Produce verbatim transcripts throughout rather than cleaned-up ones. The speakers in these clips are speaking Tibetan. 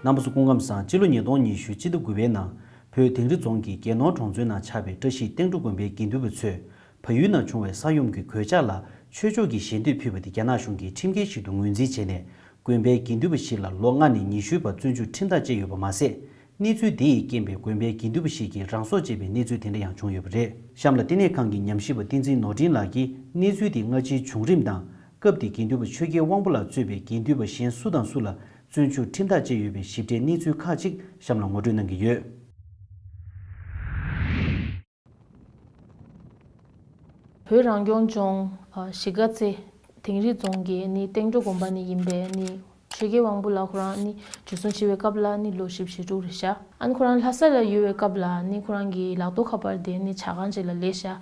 རྣམ་པ་ཚོ་སྐུ་ཁམས་བཟང་། སྤྱི་ལོ་ཉིས་སྟོང་ཉི་ཤུ་སྤྱི་ཟླ་དགུ་པའི་ནང་བོད་དིང་རི་རྫོང་གི་རྒྱལ་ནོར་གྲོང་ཚོའི་ནང་ཆགས་པའི་བཀྲ་ཤིས་བསྟན་འགྲོ་དགོན་པའི་དགེ་འདུན་པ་ཚོས་བལ་ཡུལ་ནང་བྱུང་བའི་ས་ཡོམ་གྱི་གོད་ཆག་ལ་ཆོས་ཕྱོགས་ཀྱི་ཞལ་འདེབས་ཕུལ་བ་དེ་རྒྱ་ནག་གཞུང་གིས་ཁྲིམས་འགལ་ཞིག་ཏུ་ངོས་འཛིན་བྱས་ནས། དགོན་པའི་དགེ་འདུན་པ་ཞིག་ལ་ལོ་ལྔ་ནས་ཉི་ཤུའི་བར་བཙོན་འཇུག་ཁྲིམས་ཐག་བཅད་ཡོད་པ་མ་ཟད། གནས་ཚུལ་དེ་ཡི་རྐྱེན་པས་དགོན་པའི་དགེ་འདུན་པ་ཞིག་གིས་རང་སྲོག་བཅད་པའི་གནས་ཚུལ་དེ་འདྲ་ཡང་བྱུང་ཡོད་པ་རེད། གཤམ་ལ་བསྟི་གནས་ཁང་གི་ཉམས་ཞིབ་པ་བསྟན་འཛིན་ནོར་འཕྲིན་ལགས་ཀྱིས་གནས་ཚུལ་དེ་སྔ་ཕྱིའི་བྱུང་རིམ་དང་། སྐབས་དེའི་དགེ་འདུན་པ་ཆོས་རྒྱལ་དབང་པོ་ལགས་གཙོས་པའི་དགེ་འདུན་པ་གཞན་སུ་དང་སུ་ལ་བཙོན་འཇུག་ཁྲིམས་ཐག་བཅད་ཡོད་པའི་ཞིབ་ཕྲའི་གནས་ཚུལ་ཁག་ཅིག་གཤམ་ལ་ངོ་སྤྲོད་གནང་གི་ཡོད། བོད་རང་སྐྱོང་ལྗོངས་གཞིས་ཀ་རྩེ་དིང་རི་རྫོང་གི་ནི་བསྟན་འགྲོ་དགོན་པ་ནས་ཡིན་པའི་ནི་ཆོས་རྒྱལ་དབང་པོ་ལགས་ཁོ་རང་ནི་འཇུ་བཟུང་བྱས་པའི་སྐབས་ལ་ནི་ལོ་བཞི་བཅུ་ཞེ་དྲུག་རེད་ཤག་ཨ་ནི་ཁོ་རང་ལྷ་ས་ལ་ཡོད་པའི་སྐབས་ལ་ནི་ཁོ་རང་གི་ལག་ཐོག་ཁ་པར་དེ་ནི་ཇ་ཁང་ཅིག་ལ་སླེབས་ཤག་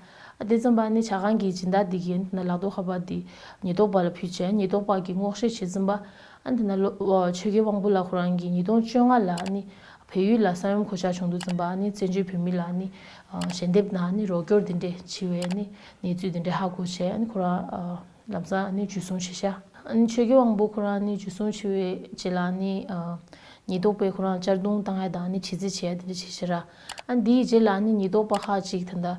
ཨ་དེ་ཙམ་པ་ནི་ཇ་ཁང་གི་སྦྱིན་བདག་དེ་གིས་ནི་ལག་ཐོག་ཁ་པར་དེ་ཉེན་རྟོག་པ་ལ་ཕུལ་བྱས། ཉེན་རྟོག་པ་གིས་སྔོག་བཤེར་བྱས་ཙམ་པ། ཨ་ནི་དེ་ན་ལོ་ཆོས་རྒྱལ་དབང་པོ་ལགས་ཁོ་རང་གིས་ཉིས་སྟོང་བཅོ་ལྔ་ལ་ནི་བལ་ཡུལ་ལ་ས་ཡོམ་གོད་ཆག་བྱུང་དུས་ཙམ་པ་ནི་བཙན་བྱོལ་བོད་མི་ལ་ནི་ཞལ་འདེབས་དང་ནི་རོགས་སྐྱོར་དེ་འདྲས་བྱས་པའི་ནི་གནས་ཚུལ་དེ་འདྲས་ཧ་གོ་བྱས། ཨ་ནི་ཁོ་རང་ལམ་སང་ནི་འཇུ་བཟུང་བྱས་ཤག་ཨ་ནི་ཆོས་རྒྱལ་དབང་པོ་ཁོ་རང་ནི་འཇུ་བཟུང་བྱས་པའི་རྗེས་ལ་ནི་ཉེན་རྟོག་པས་ཁོ་རང་གཅར་རྡུང་བཏང་ཡ་དང་ནི་དྲི་རྩད་བྱས་ཡ་དེ་འདྲས་བྱས་ཤག་ར། ཨ་ནི་དེའི་རྗེས་ལ་ནི་ཉེན་རྟོག་པ་ཁག་ཅིག་ད་ལྟ་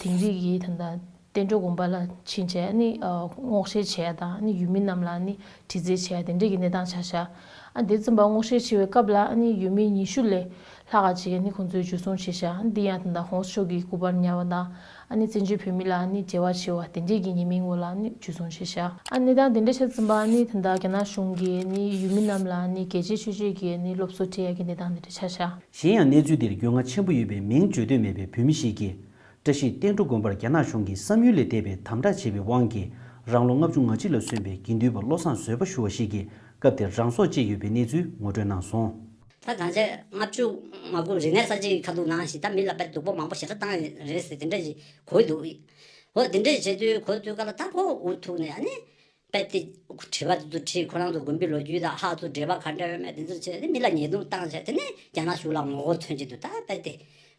དིང་རི་གི་ད་ལྟ་བསྟན་འགྲོ་དགོན་པ་ལ་ཕྱིན་བྱས་ནི་སྔོག་བཤེར་བྱས་དང་ནི་ཡུལ་མི་རྣམས་ལ་ནི་དྲི་རྩད་བྱས་དེ་འདྲས་ཀྱི་གནས་སྟངས་ཆགས་ཤག་ཨ་དེ་ཙམ་པ་སྔོག་བཤེར་བྱས་པའི་སྐབས་ལ་ནི་ཡུལ་མི་ཉི་ཤུ་ལས་ལྷག་ཅིག་ནི་ཁོང་ཚོས་འཇུ་བཟུང་བྱས་ཤག་འདི་ཡང་ད་ལྟ་ཧོན་སུར་གྱི་སྐུ་པར་ཉར་བ་དང་ཨ་ནི་བཙན་བྱོལ་བོད་མི་ལ་ནི་འབྲེལ་བ་བྱས་པ་དེ་འདྲས་ཀྱི་ཉེས་མིང་འོག་ལ་ནི་འཇུ་བཟུང་བྱས་ཤག་ཨ་གནས་སྟངས་དེ་འདྲས་ཆགས་ཙམ་པ་ནི་ད་ལྟ་རྒྱ་ནག་གཞུང་གིས་ནི་ཡུལ་མི་རྣམས་ལ་ནི་རྒྱལ་གཅེས་ཆོས་གཅེས་ཀྱི་ནི་སློབ་གསོ་སྤྲད་ཡ་གི་གནས་སྟངས་དེ་འདྲས་ཆགས་ཤག་གཞན་ཡང་གནས་ཚུལ་འདིར་འགྱོད་ངལ་ཆེན་པོ་ཡོད་པའི་མིང་བརྗོད་འདོད་མེད་པའི་བོད་མི་ཞིག་གིས། བཀྲ་ཤིས་བསྟན་འགྲོ་དགོན་པར་རྒྱ་ནག་གཞུང་གིས་བསམ་ཡུལ་ལས་འདས་པའི་དམ་དྲག་བྱས་པའི་དབང་གིས་རང་ལོ་ལྔ་བཅུ་ང་གཅིག་ལ་སོན་པའི་དགེ་འདུན་པ་བློ་བཟང་བཟོད་པ་ཞུ་བ་ཞིག་གིས་སྐབས་དེར་རང་སྲོག་བཅད་ཡོད་པའི་གནས་ཚུལ་ངོ་སྤྲོད་གནང་སོང་། ད་གང་བྱས་ལྔ་བཅུ་ང་དགུ་རིག་གནས་གསར་བརྗེའི་ཁ་ཐུག་ནང་བཞིན་ད་མི་ལ་དཔེ་སྡུག་པོ་མང་པོ་ཞེ་དྲག་བཏང་ཡོད་རེད་ཟེར་དེ་འདྲ་ཞིག་གོ་གི་འདུག་འོ་དེ་འདྲ་བྱེད་དུས་གོ་དུས་ག་ལ་ད་ཁོ་འུ་ཐུག་ནས་ཨ་ནི། དཔེ་དེ་དྲི་བ་དེ་ཚོ་དྲིས། ཁོ་རང་ཚོ་དགོན་པའི་ལོ་རྒྱུས་དང་ཧ་ཚོ་འབྲེལ་བ་ག་འདྲ་ཡོད་མེད་དེ་ཚོ་བྱས་ནས་མི་ལ་ཉེས་རྡུང་བཏང་བྱས། དེ་ནས་རྒྱ་ནག་གཞུང་ལ་ངོ་རྒོལ་མཚོན་གྱི་འདུག་ད་དཔེ་དེ་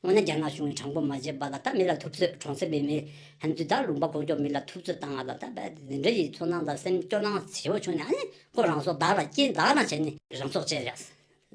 དངོས་གནས་རྒྱ་ནག་གཞུང་གིས་དྲང་པོ་མ་བྱས་པ་ལ་ད་མི་ལ་ཐུབ་ཚོད། གྲོང་གསེབ་པའི་མི་ཧན་ཚོས་ད་ལུང་པ་གོ་ཀྱོག་མི་ལ་ཐུབ་ཚོད་བཏང་བ་ལ་ད་དཔེ་དེ་འདྲ་ཡི་ཚོར་སྣང་དང་སེམས་སྐྱོ་སྣང་ཆེ་བོ་བྱུང་ནས་ཨ་ནི་ཁོ་རང་སྲོག་བདག་ལ་རྐྱེན་བདག་ལ་བྱས་ནས་རང་སྲོག་བཅད་ཡ།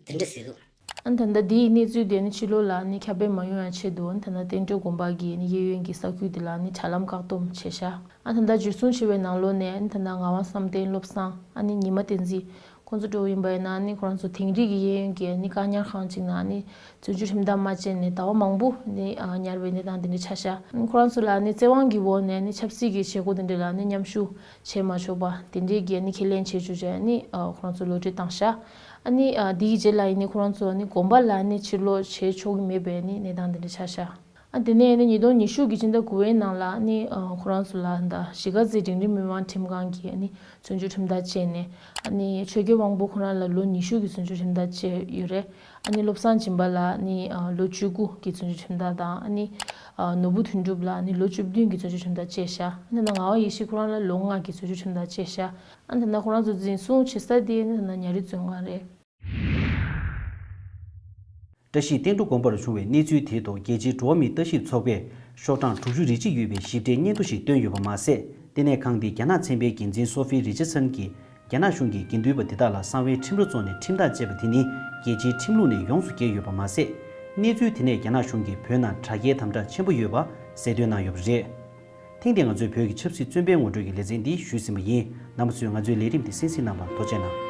དེ་འདྲ་ཟེར་འདུག་ཨ་ད་ལྟ་འདིའི་གནས་ཚུལ་དེ་ནི་ཕྱི་ལོགས་ལ་ནི་ཁྱབ་སྤེལ་མ་ཡོང་བའི་ཆེད་དུ་ད་ལྟ་བསྟན་འགྲོ་དགོན་པ་གི་ནི་གཡས་གཡོན་གྱི་ས་ཁུལ་དེ་ལ་ནི་དྲ་ལམ་བཀག་སྡོམ་བྱས་ཤག་ཨ་ད་ལྟ་འཇུ་བཟུང་བྱས་པའི་ནང་ལོགས་ནས་ནི་ད་ལྟ་ངག་དབང་བསམ་གཏན་བློ་བཟང་ཨ་ནི་ཉི་མ་བསྟན་འཛིན་ཁོང་ཚོ་འདྲ་བོ་ཡིན་པ་ཡིན་ན་ནི་ཁོ་རང་ཚོ་དིང་རི་གི་གཡས་གཡོན་གྱི་ནི་བཀག་ཉར་ཁང་ཅིག་ནང་ནི་བཙོན་འཇུག་ཁྲིམས་ཐག་མ་བཅད་ནས་ཟླ་བ་མང་པོ་ནི་ཉར་བའི་གནས་སྟངས་དེ་འདྲ་ཆགས་ཤག་ཁོ་རང་ཚོ་ལ་ནི་བཙན་དབང་གི་འོག་ནས་ནི་ཆབ་སྲིད་ཀྱི་བྱེད་སྒོ་དེ་འདྲ་ལ་ནི་མཉམ་ཞུགས་བྱེད་མ་ཆོག་པ་དེ་འདྲའི་གི་ནི་ཁས་ལེན་བྱེད་བཅུག་བྱས་ནི་ཁོ་རང་ཚོ་གློད་གྲོལ་བཏང་ཤག་ཨ་ནི་འདིའི་རྗེས་ལ་ཡིན་ནི་ཁོ་རང་ཚོ་ནི་དགོན་པ་ལ་ནི་ཕྱིར་ལོག་བྱེད་ཆོག་གི་མེད་པའི་ནི་གནས་སྟངས་དེ་འདྲ་ཆགས་ཤག་ཨ་དེ་ནས་ནི་ཉིས་སྟོང་ཉི་ཤུ་གི་ཕྱི་ཟླ་དགུ་པའི་ནང་ལ་ནི་ཁོ་རང་ཚོ་ལ་ད་གཞིས་ཀ་རྩེ་འབྲིང་རིམ་མི་དམངས་ཁྲིམས་ཁང་གིས་ནི་བཙོན་འཇུག་ཁྲིམས་ཐག་བཅད་ནས་ཨ་ནི་ཆོས་རྒྱལ་དབང་པོ་ཁོ་རང་ལ་ལོ་ཉི་ཤུ་གི་བཙོན་འཇུག་ཁྲིམས་ཐག་བཅད་ཡོད་རེད། ཨ་ནི་བློ་བཟང་སྦྱིན་པ་ལ་ནི་ལོ་བཅུ་དགུ་གི་བཙོན་འཇུག་ཁྲིམས་ཐག་དང་ཨ་ནི་ནོར་བུ་དོན་གྲུབ་ལ་ནི་ལོ་བཅུ་བདུན་གྱི་བཙོན་འཇུག་ཁྲིམས་ཐག་བཅད་ཤག་ཨ་ནི་ད་ངག་དབང་ཡེ་ཤེས་ཁོ་རང་ལ་ལོ་ལྔ་གི་བཙོན་འཇུག་ཁྲིམས་ཐག་བཅད་ཤག་ཨ་ནི་ད་ཁོ་རང་ཚོ་འཛིན་བཟུང་བྱེད་ས་དེ་ནི་ད་ཉ་རི་བཙོན་ཁང་རེད། བཀྲ་ཤིས་བསྟན་འགྲོ་དགོན་པར་བྱུང་བའི་གནས་ཚུལ་དེའི་ཐོག་རྒྱལ་སྤྱིའི་འགྲོ་བ་མིའི་ལྟ་ཞིབ་ཚོགས་པས་ཤོག་གྲངས་དྲུག་ཅུ་རེ་གཅིག་ཡོད་པའི་ཞིབ་ཕྲའི་སྙན་ཐོ་ཞིག་བཏོན་ཡོད་པ་མ་ཟད། བསྟི་གནས་ཁང་དེས་རྒྱ་ནག་ཚན་པའི་འགན་འཛིན་སོ་ཧྥི་རི་ཆར་སན་གྱིས་རྒྱ་ནག་གཞུང་གིས་དགེ་འདུན་པ་དེ་དག་ལ་གསང་བའི་ཁྲིམས་ར་བཙོང་ནས་ཁྲིམས་ཐག་བཅད་པ་དེ་ནི་རྒྱལ་སྤྱིའི་ཁྲིམས་ལུགས་ནས་ཡོངས་སུ་འགལ་ཡོད་པ་མ་ཟད། གནས་ཚུལ་དེ་ནས་རྒྱ་ནག་གཞུང་གིས་བོད་ནང་དྲ་རྒྱའི་དམ་དྲག་ཆེན་པོ་ཡོད་པ་གསལ་སྟོན་གནང་ཡོད་པ་རེད། ཐེངས་འདིའི་ང་ཚོའི་བོད་ཀྱི་ཆབ་སྲིད་བཙོན་པའི་ངོ་སྤྲོད་ཀྱི་ལེ་ཚན་འདི་ཞུས་ཟིན་པ་ཡིན། རྣམ་པ་ཚོས་ང་ཚོའི་ལས་རིམ་འདི་གསན་གཟིགས་གནང་བར་ཐུགས་རྗེ་གནང་།